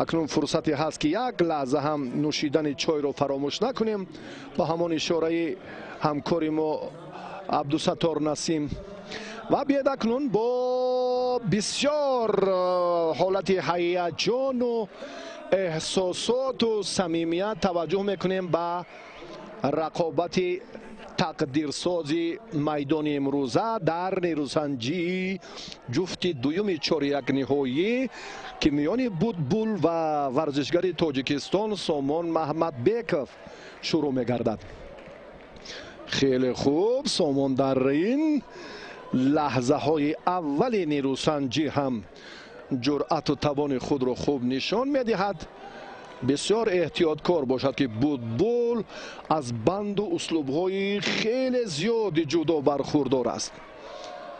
Акнун фурсате ҳаст, ки як лаҳза ҳам нӯшидани чойро фаромӯш накунем. Ба ҳамон ишораи ҳамкори мо Абдусаттор Насим. Ва биёед акнун бо бисёр ҳолати ҳаяҷону эҳсосоту самимият таваҷҷӯҳ мекунем ба рақобати тақдирсози майдони имрӯза дар нерӯсанҷии ҷуфти дуюми чорякниҳоӣ, ки миёни Бутбул ва варзишгари Тоҷикистон Сомон Маҳмадбеков шурӯъ мегардад. Хеле хуб, Сомон дар ин лаҳзаҳои аввали нерӯсанҷӣ ҳам ҷуръату тавони худро хуб нишон медиҳад. Бисёр эҳтиёткор бошад, ки Бутбул аз банду услубҳои хеле зиёди ҷудо бархурдор аст.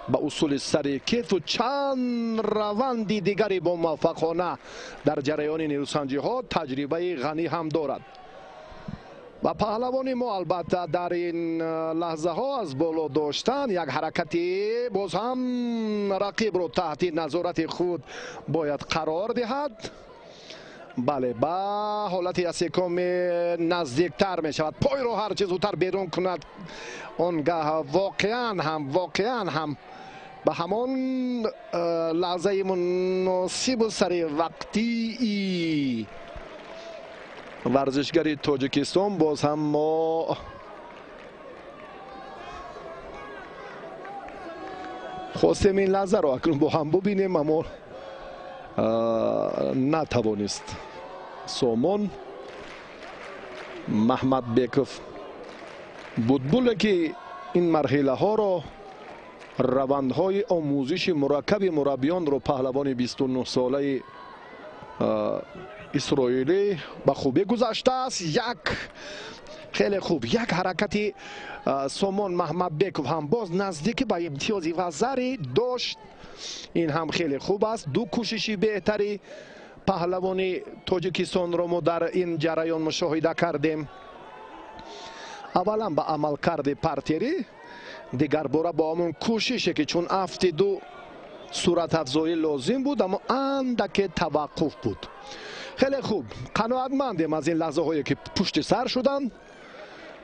Ба усули сари кетфу чанд раванди дигари бомуваффақона дар ҷараёни нерӯсанҷиҳо таҷрибаи ғанӣ ҳам дорад. Ва паҳлавони мо албатта дар ин лаҳзаҳо аз боло доштан як ҳаракати боз ҳам рақибро таҳти назорати худ бояд қарор диҳад. Бале, ба ҳолати асекоми наздиктар мешавад. Пойро ҳарчи зудтар берун кунад, он гаҳ воқеан ҳам ба ҳамон лаҳзаи муносибу саривақтии варзишгари Тоҷикистон боз ҳам мо хостем ин лаҳзаро акнун бо ҳам бубинем, аммо натавонист Сомон Маҳмадбеков. Бутбуле, ки ин марҳилаҳоро, равандҳои омӯзиши мураккаби мураббиёнро паҳлавони 29-солаи исроилӣ ба хубӣ гузаштааст. Як хеле хуб, як ҳаракати Сомон Маҳмадбеков ҳам боз наздики ба имтиёзи вазарӣ дошт. Ин ҳам хеле хуб аст. Ду кӯшиши беҳтари паҳлавони Тоҷикистонро мо дар ин ҷараён мушоҳида кардем. Аввалан ба амалкарди партерӣ, дигарбора бо ҳамон кӯшише, ки чун афтиду суратафзоӣ лозим буд, аммо андаке таваққуф буд. Хеле хуб, қаноатмандем аз ин лаҳзаҳое, ки пушти сар шуданд.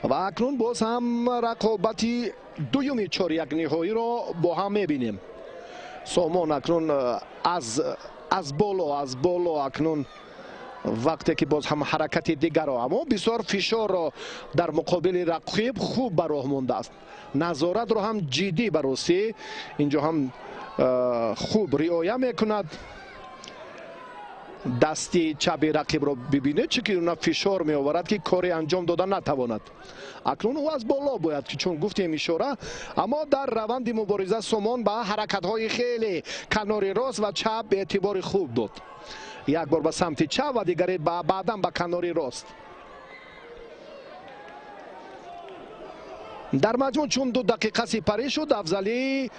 Ва акнун боз ҳам рақобати дуюми чорякниҳоиро бо ҳам мебинем. Сомон акнун аз боло акнун вақте ки боз ҳам ҳаракати дигарро, аммо бисёр фишорро дар муқобили рақиб хуб ба роҳ мондааст. Назоратро ҳам ҷиддӣ ба ростӣ инҷо ҳам хуб риоя мекунад. Дасти чапи рақибро бибинед, чӣ ки уна фишор меоварад, ки коре анҷом дода натавонад. Акнун ӯ аз боло бояд, ки чун гуфтем ишора, аммо дар раванди мубориза Сомон ба ҳаракатҳои хеле канори рост ва чап эътибори хуб дод. Як бор ба самти чап ва дигаре баъдан ба канори рост. Дар маҷмӯъ чун 2 дақиқа сипарӣ шуд, афзалии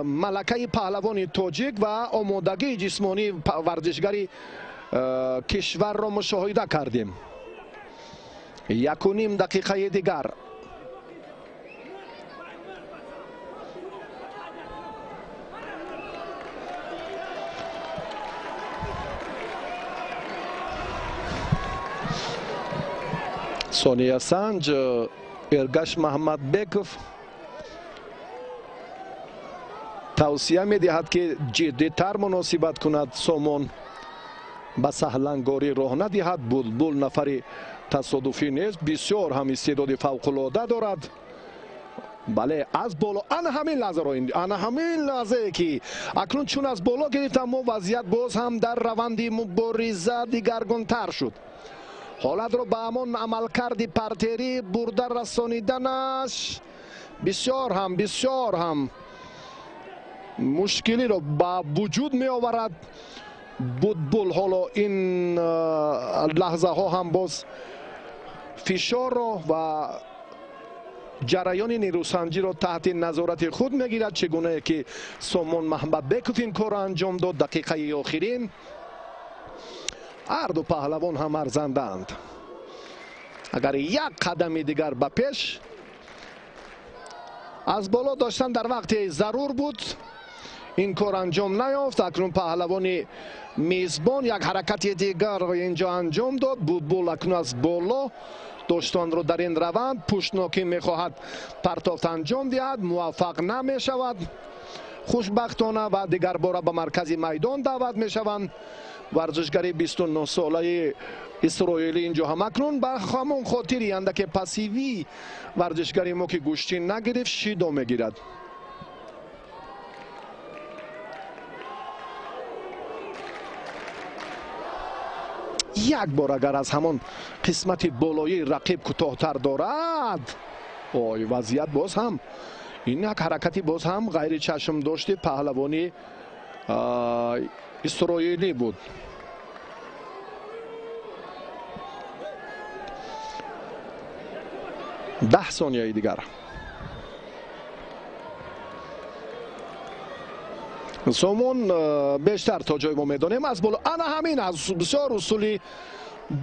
малакаи паҳлавони тоҷик ва омодагии ҷисмонии варзишгари кишварро мушоҳида кардем. 1.5 дақиқаи дигар. Сония Санҷ, Эргаш Маҳмадбеков тавсия медиҳад, ки ҷиддитар муносибат кунад. Сомон ба саҳлангорӣ роҳ надиҳад. Булбул нафари тасодуфӣ нест, бисёр ҳам истеъдоди фавқулода дорад. Бале, аз боло ана ҳамин лаҳзаро, ана ҳамин лаҳзае, ки акнун чун аз боло гирифтам, мо вазъият боз ҳам дар раванди мубориза дигаргунтар шуд. Ҳолатро ба ҳамон амалкарди партерӣ бурда расониданаш бисёр ҳам мушкилиро ба вуҷуд меоварад. Бутбул ҳоло ин лаҳзаҳо ҳам боз фишорро ва ҷараёни нерӯсанҷиро таҳти назорати худ мегирад, чӣ гунае ки Сомон Маҳмадбеков ин корро анҷом дод. Дақиқаи охирин ҳар ду паҳлавон ҳам арзандаанд. Агар як қадами дигар ба пеш аз боло доштан дар вақти зарур буд, Ин кор анҷом наёфт. Акнун паҳлавони мизбон як ҳаракати дигарро инҷо анҷом дод. Бутбул акнун аз боло доштанро дар ин раванд пуштнокӣ мехоҳад партофт анҷом диҳад, муваффақ намешавад хушбахтона ва дигар бора ба маркази майдон даъват мешаванд. Варзишгари 29 солаи исроилӣ инҷо ҳам акнун ба ҳамон хотири андаке пассивӣ варзишгари мо ки гӯштин нагирифт шидо мегирад. Як бор агар аз ҳамон қисмати болоии рақиб кӯтоҳтар дорад, ой вазъият боз ҳам ин як ҳаракати боз ҳам ғайричашмдошти паҳлавони исроилӣ буд. Даҳ сонияи дигар. Сомон бештар то ҷой мо медонем аз боло ана ҳамин аз бисёр усули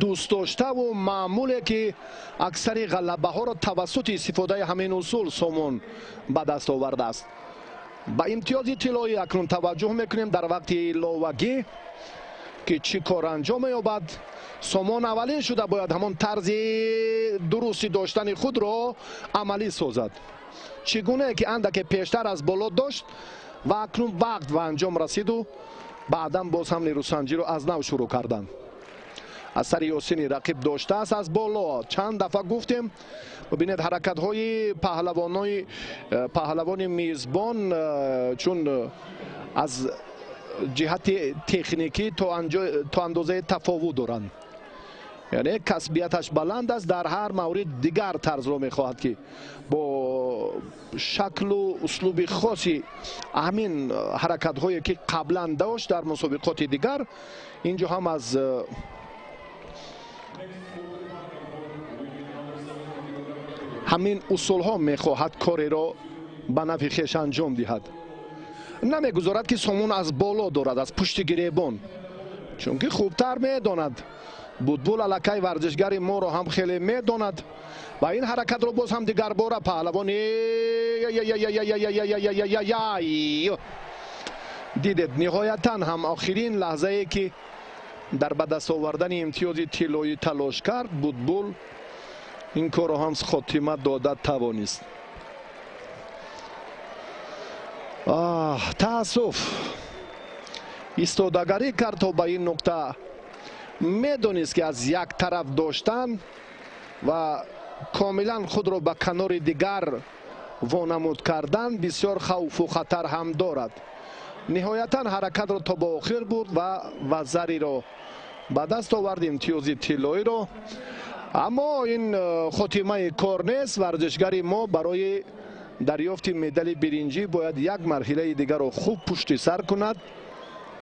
дӯстдоштаву маъмуле ки аксари ғалабаҳоро тавассути истифодаи ҳамин усул Сомон ба даст овардааст. Ба имтиёзи тиллоӣ акнун таваҷҷӯҳ мекунем дар вақти иловагӣ ки чӣ кор анҷом меёбад. Сомон аввалин шуда бояд ҳамон тарзи дурусти доштани худро амалӣ созад, чӣ гунае ки андаке пештар аз боло дошт ва акнун вақт ба анҷом расиду баъдан боз ҳам нерӯсанҷиро аз нав шурӯъ карданд. Аз сари Ёсини рақиб доштааст аз боло. Чанд дафъа гуфтем, бибинед ҳаракатҳои паҳлавони мизбон чун аз ҷиҳати техникӣ то андозаи тафовут доранд, яъне касбияташ баланд аст. Дар ҳар маврид дигар тарзро мехоҳад ки бо шаклу услуби хоси ҳамин ҳаракатҳое ки қаблан дошт дар мусобиқоти дигар, инҷо ҳам аз ҳамин усулҳо мехоҳад кореро ба нафъи хеш анҷом диҳад. Намегузорад ки Сомон аз боло дорад, аз пушти гиребон, чунки хубтар медонад. Бутбул аллакай варзишгари моро ҳам хеле медонад ва ин ҳаракатро боз ҳам дигарбора паҳлавони дидед. Ниҳоятан ҳам охирин лаҳзае ки дар ба даст овардани имтиёзи тиллоӣ талош кард, Бутбул ин корро ҳам хотима дода тавонист. Таассуф, истодагарӣ кард то ба ин нуқта. Медонист ки аз як тараф доштан ва комилан худро ба канори дигар вонамуд кардан бисёр хавфу хатар ҳам дорад. Ниҳоятан ҳаракатро то ба охир бурд ва вазариро ба даст овард, имтиёзи тиллоиро. Аммо ин хотимаи кор нест. Варзишгари мо барои дарёфти медали биринҷӣ бояд як марҳилаи дигарро хуб пушти сар кунад.